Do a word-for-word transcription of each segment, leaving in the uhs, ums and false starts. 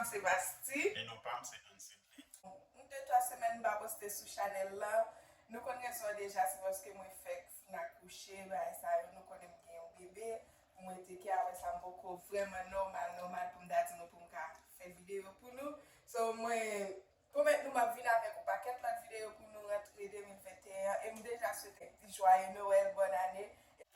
se Vasti. E non pa m se Ann Sidney. M de twa semèn m pa poste sou chanèl la. Nou konn rezon an deja, se paske mwen fèk fin akouche, bagay sa yo, nou konnen m gen yon bebe pou mwen teke, apre sa m poko vrèman nòmal, nòmal pou m ta di nou pou m ka fè videyo pou nou. So, mwen pwomèt nou m ap vin avèk yon pakèt lòt videyo pou nou rantre de mil venteyen an, e m deja swete jwaye Nwèl, bòn ane.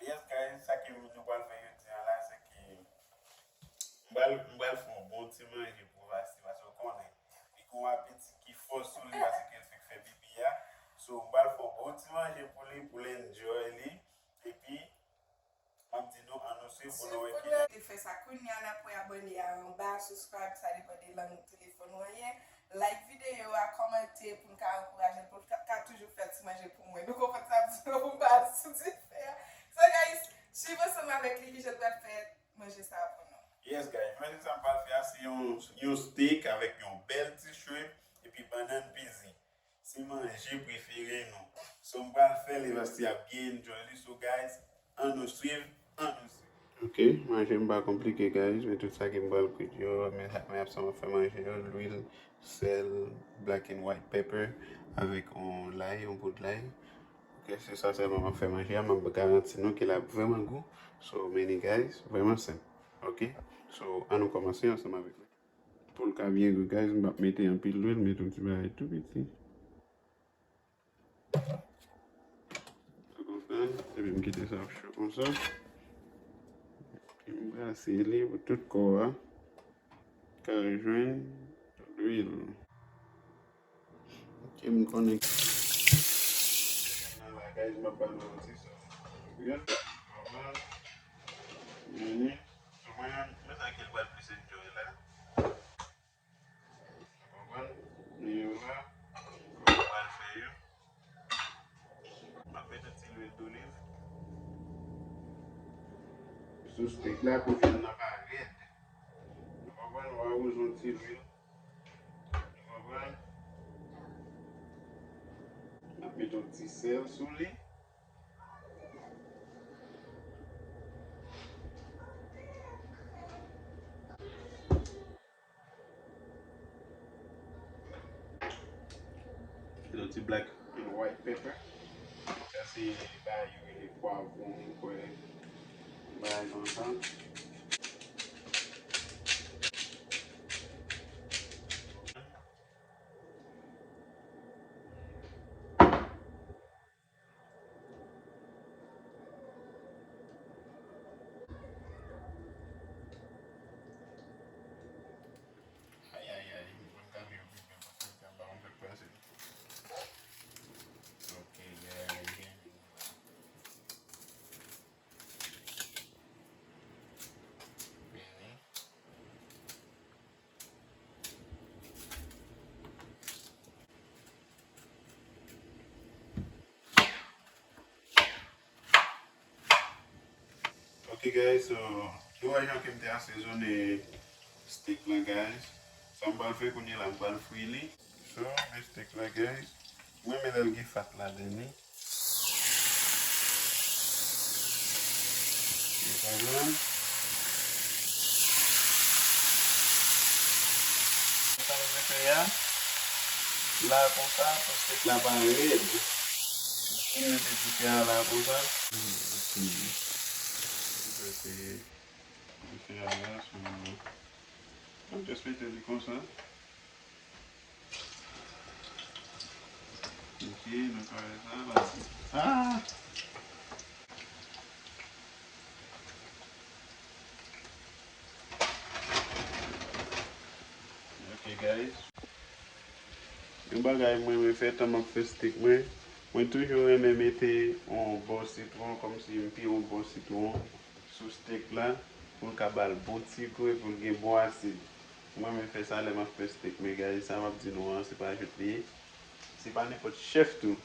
Yes, guys, sa ke nou pral fè jodi a la, se ke m pral, m pral fè yon bon ti manje pou Vasti, paske w konnen, li gen yon apeti ki fò sou li, paske l fèk fè bebe a. So, m pral fè yon bon ti manje pou li, pou l enjoy li. Epi, m ap di nou, ann nou swiv pou nou wè ki jan. Te fè sa kounye a, n ap wè abòne a anba, subscribe, sa depann de lang telefòn ou an ye. Like videyo a, kòmante pou n ka ankouraje l, pou l ka, ka toujou fè ti manje pou mwen. Nou konprann sa m di nou pou m pa sou dife a. So, guys, swiv ansanm avèk li, ki jan l pral fè manje sa a pou nou. Yes, guys, manje sa m pral fè a, se yon, yon steak avèk yon bèl ti shrimp, epi bannann pezi. Se manje prefere nou. So, m pral fè li, Vasti ap byen enjoy li. So, guys, ann nou swiv, ann nou swiv. Ok, manje m pa konplike, guys, men tout sa ke m pral kwit yo, men, men ap sa m ap fè manje yo, lwil, sèl, black and white pepper, avèk yon lay, yon poud lay. Ok, se sa sèlman m ap fè manje a, m ap garanti nou ke l ap vrèman gou. So, many guys, vrèman senp. Ok, so, ann nou kòmanse ansanm avèk mwen. Pou l ka byen gou, guys, m p ap mete anpil lwil, m mete yon ti bagay tou piti. Ou konprann? Epi m kite sa ap cho konsa. Epi m brase li pou tout kò a ka jwenn lwil. Ok, m konnen. Nan bagay, m ap ba nou yon ti sòs. Byen. Vini. Sou mwen, mwen sa ke l pral plis enjoy la. Konprann? Men yo la, kòman w pral fè yo? M ap mete ti lwil doliv sou steak la pou vyann nan pa rèd. Ou konprann? W a wouze yon ti lwil. Ou konprann? M ap mete yon ti sèl sou li. Yon ti black and white pepper. Sa se bagay yo rele pwavwon, m kwè. Bagay konsa. Ay, ay, ay, mwen gade yon videyo, mwen fè ba mwen fè pase. Ok, yeah, yeah. Vini. Ok, guys, so, nou wè jan ke m te asezone steak lan, guys. Sa m pral fè kounye a la, m pral fri li. So, men steak la, guys. Mwen renmen lè l gen fat ladan li. Ou konprann? Sa m vle fè a, la konsa, pou steak la pa rèd. M mete dife a la konsa. Ok. Dife a la, sou. M just mete li konsa. Ok, nou ka wè sa la. Ah! Ok, guys. Yon bagay mwen renmen fè, tan m ap fè steak mwen, mwen toujou renmen mete yon bò sitwon, kòmsi m pire yon bò sitwon sou steak la, pou l ka ba l bon ti gou e pou l gen bon asid. Mwen menm fè sa lè m ap fè steak, men guys, sa m ap di nou an, se pa jouk li ye. Se pa nenpòt chèf tou.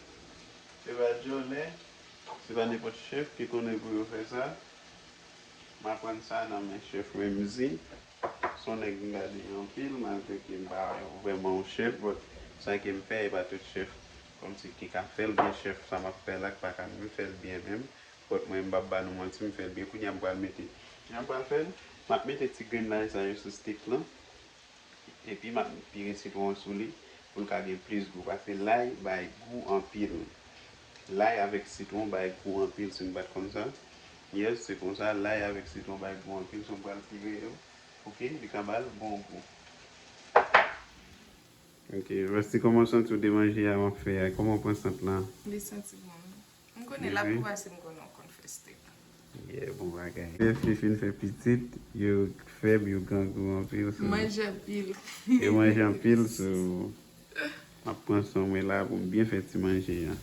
Se pa djòlè, se pa nenpòt chèf ki konnen pou yo fè sa. M aprann sa nan men chèf Remzi. Se yon nèg m gade anpil, malgre ke m pa vrèman yon chèf, but sa ke m fè, e pa tout chèf kòmsi ki ka fè l byen, chèf sa m ap fè la k pa ka menm fè l byen menm. But mwen, m p ap ba nou manti, m fè l byen. Kounye a, m pral mete, jan m pral fè l, m ap mete ti grenn lay sa yo sou steak lan. Epi m ap pire sitwon an sou li pou l ka gen plis gou. Paske lay bay gou anpil. Lay avèk sitwon bay gou anpil, si nou pa t konn sa. Yes, se konsa, lay avèk sitwon bay gou anpil, so m pral pire yo pou ke li ka ba l bon gou. Ok, Rusty, kòman w santi w de manje a m ap fè a? Kòman w pran sant lan? Li santi bon. M konnen l ap gou paske m konnen w konn fè steak. Yeah, bon bagay. Lè fi fin fè pitit, yo fèb, yo grangou anpil. So, manje anpil. Yo manje anpil, so, m ap pran san mwen la pou m byen fè ti manje a.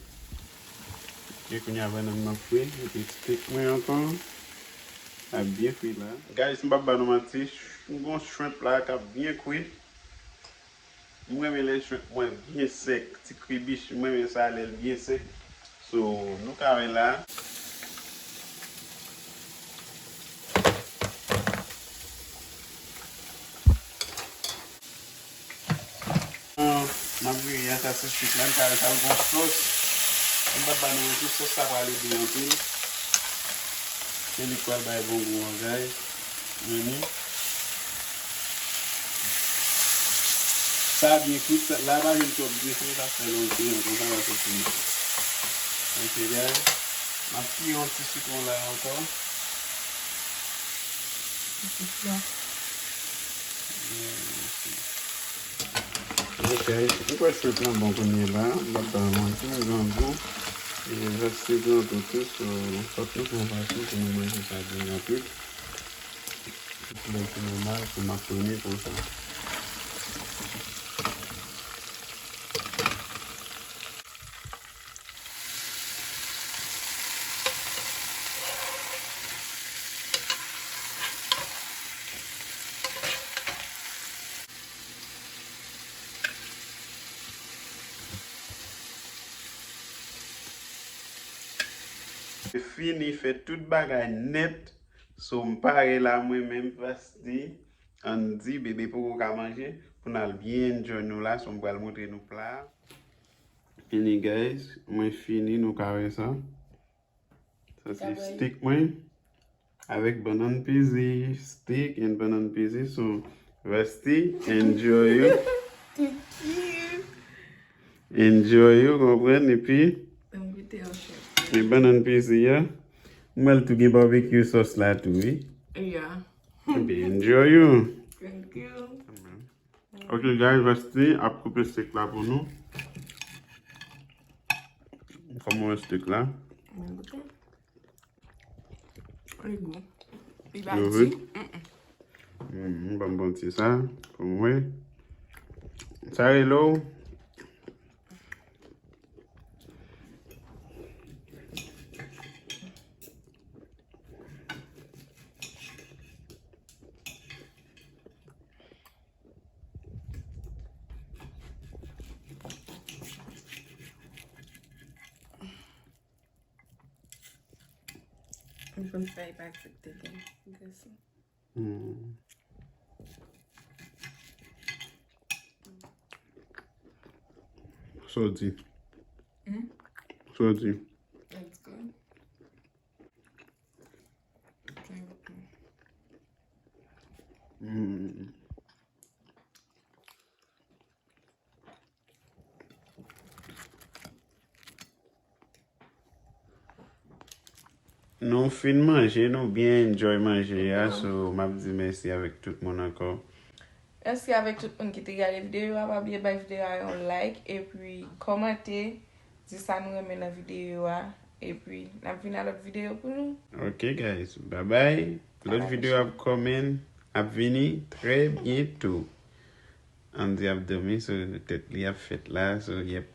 Ok, kounye a bannann m ap fri, epi steak mwen ankò ap byen fri la. Guys, m p ap ba nou manti, m gon shrimp la k ap byen kwit. M renmen lè shrimp mwen byen sèk, ti kribich, m renmen sa lè l byen sèk. So, nou ka wè la. M ap vire a, sa se steak la, m ka wè sa l gon sòs. M p ap ba nou manti, sòs sa pral ede anpil. Se li k pral bay bon gou an, guys. Meni. Sa byen kwit, sa, la pa jwenn twòp dife, sa fè lontan, konsa l ap fini. Ok, guys. M ap pire yon ti sitwon la ankò. Ti sitwon. Ok, m kwè shrimp lan bon kounye la, m p ap ba w manti, l grangou. E rès li grangou tou, so, fòk nou fè yon fason pou nou manje sa byen rapid. Tout bagay ki nòmal pou m ap tounen konsa. Fini fè tout bagay nèt. So, m pare la, mwen menm, Rusty, Andy, bebe poko ka manje. Pou n al byen enjoy nou la, so m pral montre nou pla a. Fini, guys. Mwen fini, nou ka wè sa. Sa se steak mwen. Avèk bannann pezi. Steak and bannann pezi. So, Rusty, enjoy you. Thank you. Enjoy you, konprann. Epi, men bannann pezi a. Mwen tou gen barbecue sauce la tou, wi. Yeah. Epi, enjoy you. Thank you. Ok, guys, Rusty ap koupe steak la pou nou. Kòman w wè steak la? Mwen goute. Li gou. Li pa di. Mm, ban m bon ti sa pou mwen. Sa rele w? M konn fè pa aksepte gen. Gasi. Hmm. Sa w di? Hmm? Sa w di? It's good. Thank you. Hmm. Nou fin manje, nou byen enjoy manje a, so m ap di mèsi avèk tout moun ankò. Mèsi avèk tout moun ki te gade videyo a, pa bliye bay videyo a yon like, epi kòmante, di sa nou renmen nan videyo a, epi n ap vin a lòt videyo pou nou. Ok, guys, bye bye. Lòt videyo ap kòmen, ap vini trè byento. Andy ap dòmi, so tèt li ap fèt la, so yep.